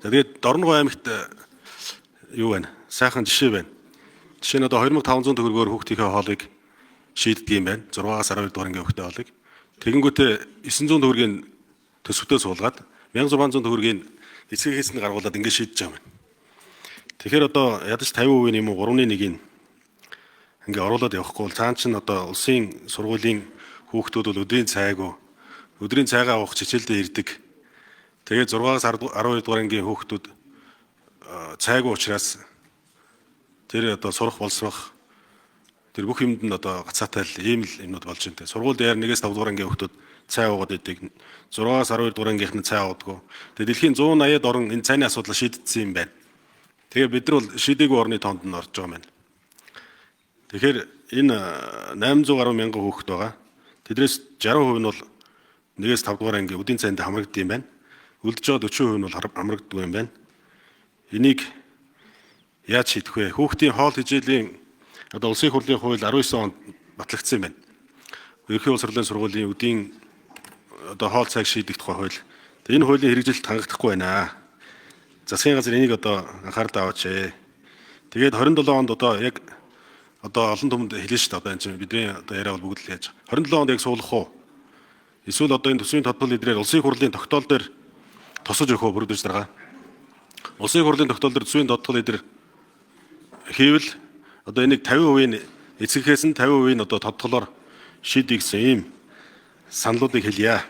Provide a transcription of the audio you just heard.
За тэгээд Дорногов аймагт юу байна? Сайхан жишээ байна. Жишээ нь одоо 2500 төгрөгөөр хүүхдийнхээ хоолыг шийддэг юм байна. 6-аас 12 дугаар ангийн хүүхдийн хоолыг. Тэгэнгүүтээ 900 төгрөгийн төсөвтөө суулгаад 1600 төгрөгийн эцгийнхээс нь гаргуулад ингэ шийдэж байгаа юм байна. Тэгэхээр одоо ядаж 50% юм уу 3.1-ийг ингээ оруулаад явахгүй бол цаан чинь одоо улсын сургуулийн хүүхдүүд бол өдрийн цайгүй өдрийн цайгаа уух хичээлдээ ирдэг. Тэгээд 6-аас 12 дугаар ангийн хүүхдүүд цайгүй учраас тэр одоо сурах боловсрох тэр бүх юмд нь одоо гацаатай л ийм л юмнууд болж байна. Сургуульд яар 1-ээс 5 дугаар ангийн хүүхдүүд цай уугаад идэг. 6-аас 12 дугаар ангийнх нь цай уудаггүй. Тэгээд дэлхийн 180-ад орн энэ цайны асуудлаа шийдсэн юм байна. Тэгээ бид нар бол шийдээгүй орны тоонд нь орж байгаа юм байна. Тэгэхээр энэ 800 гаруй мянган хүүхэд байгаа. Тэднээс 60% нь бол 1-ээс 5 дугаар ангийн үдийн цайнд хамрагддаг юм байна. Үлдэж байгаа 40% нь бол хамрагддаггүй юм байна. Энийг яаж шийдэх вэ? Хүүхдийн хоол хичээлийн одоо улсын хурлын хууль 19 онд батлагдсан юм байна. Ерөнхий улс хурлын сургуулийн үдийн одоо хоол цайг шийдэх тухай хууль. Тэгээ энэ хуулийн хэрэгжилт хангахдахгүй байна. Засгийн газар энийг одоо анхаарал аваач ээ. Тэгээд 27 онд одоо яг одоо олон түмэнд хэлнэ шүү дээ. Одоо энэ чинь бидний одоо яриа бол бүгд л яаж. 27 онд яг суулгах уу? Эсвэл одоо энэ төсвийн тодтол эдрээр улсын хурлын тогтоол дээр тосож өгөх үү бүрдэж дарга. Улсын хурлын тогтоол дээр төсвийн тодтол эдэр хийвэл одоо энийг 50% нь эцэгхээс нь 50% нь одоо тодтолоор шийдье гэсэн ийм саналуудыг хэлье.